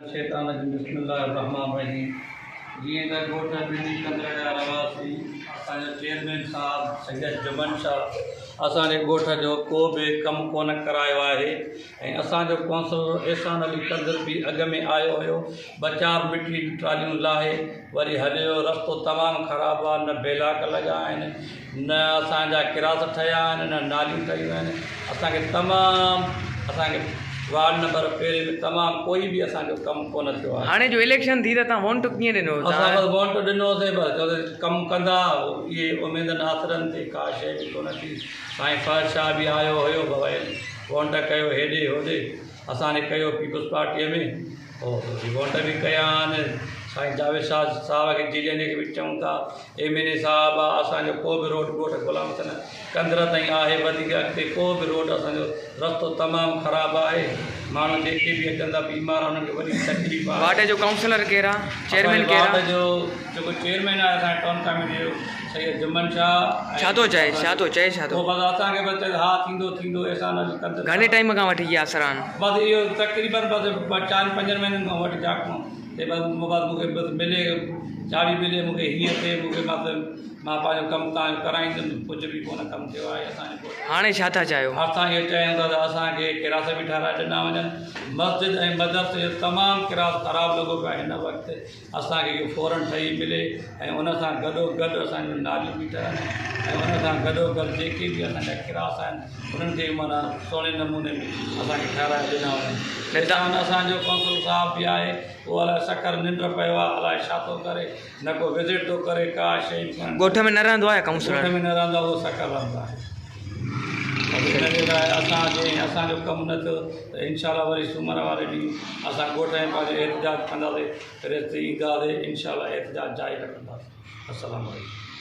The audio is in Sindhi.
الشيطان الرجيم بسم الله الرحمٰن الرحيم جيئن ته ڳوٺ ٻني ڪنڌر جا رهواسي اسان جو چيئرمين صاحب سيد جمن شاهه اسان جي ڳوٺ جو ڪو به ڪم ڪونه ڪرايو آهي ۽ اسان جو ڪونسلر احسان علي ڪنڌر به اڳ ۾ آيو هيو ٻه چار مٽي جون ٽراليون لاهي وري هليو ويو رستو تمام خراب آهي نه بيلاڪ لڳا آهن نه اسان جا ڪراس ٺهيا آهن نه ناليون ٺهيون آهن اسان کي تمام اسان کي وارڊ نمبر پهرين ۾ تمام ڪوئي به اسان جو ڪم ڪونه ٿيو آهي. هاڻي جو اليڪشن ٿي ته تان وونٽ ڪيئن ڏنو؟ اسان بس وونٽ ڏنوسي بس چيوسي ڪم ڪندا اهي اميدن آسرن تي ڪا شيء به ڪونه ٿي سائين فهد شاهه به آيو هيو بابا وونٽ ڪيو هيڏي هوڏي اسان ڪيو پيپلز پارٽيء ۾ پوء وونٽ به ڪيا آهن سائين جاويد شاهه صاحب کي جيلاني کي به چئون ٿا ايم اين اي صاحب آ اسان جو ڪو به روڊ ڳوٺ غلام حسين ڪنڌر تائين آهي وڌيڪ اڳتي ڪو به روڊ اسان جو رستو تمام خراب آهي ماڻهو جيڪي به اچن ٿا بيمار انهن کي وڏي تڪليف آهي. وارڊ جو ڪائونسلر ڪير آ چيئرمين اسان ڪير آ؟ وارڊ جو جيڪو چيئرمين آهي اسان جي ٽائون ڪاميٽي جو سيد جمن شاهه ڇا ٿو چئي ڇا ٿو چئي ڇا ٿو؟ هو بس اسان کي بس چئي ها ٿيندو ٿيندو احسان علي ڪنڌر گهڻي ٽائيم کان وٺي اهي آسرا آهن؟ بس اهو تقريبن بس چار پنجن مهينن کان وٺي جاکون تي بس بس مون کي بس ملي چاٻي ملي مون کي هيئن ٿئي مون کي بس مان پنهنجو ڪم تان جو ڪرائيندم ڪجهه به ڪونه ڪم ٿيو آهي اسان جي ڳوٺ هاڻي ڇا ٿا چاهيو؟ اسان اهو چاهيون ٿا ته اسان کي ڪراس به ٺهرائي ڏنا وڃن مسجد ۽ مدرسي جو تمام ڪراس خراب لڳو پيو آهي هن وقت اسان کي اهو فورن ٺهي ملي ۽ ان سان گڏو گڏ اسان جون ناليون به ٺهن ۽ ان سان گڏو گڏ جيڪي به اسان جا ڪراس آهن انهن کي به معنيٰ سهڻي نموني ۾ اسان کي ٺهرائي ڏنا وڃن. احسان اسان جو ڪونسل صاحب به آهي اهو الائي سکر ننڊ پيو آهي الائي ڇا ٿو ڪري نه ڪو وزٽ ٿو ڪري ڪا شيء به ڪونه. ڳوٺ ۾ نه رهندو آهي ڪائونسلر؟ ڳوٺ ۾ نه رهندو آهي اهو سکر رهندو آهي. ان جي لاء اسان جي اسان جو ڪم نه ٿيو ته انشاء الله وري سومر واري ڏينهن اسان ڳوٺ ۾ پنهنجو احتجاج ڪنداسين پريس تي اينداسين انشاء الله احتجاج جاري رکنداسين السلام عليڪم.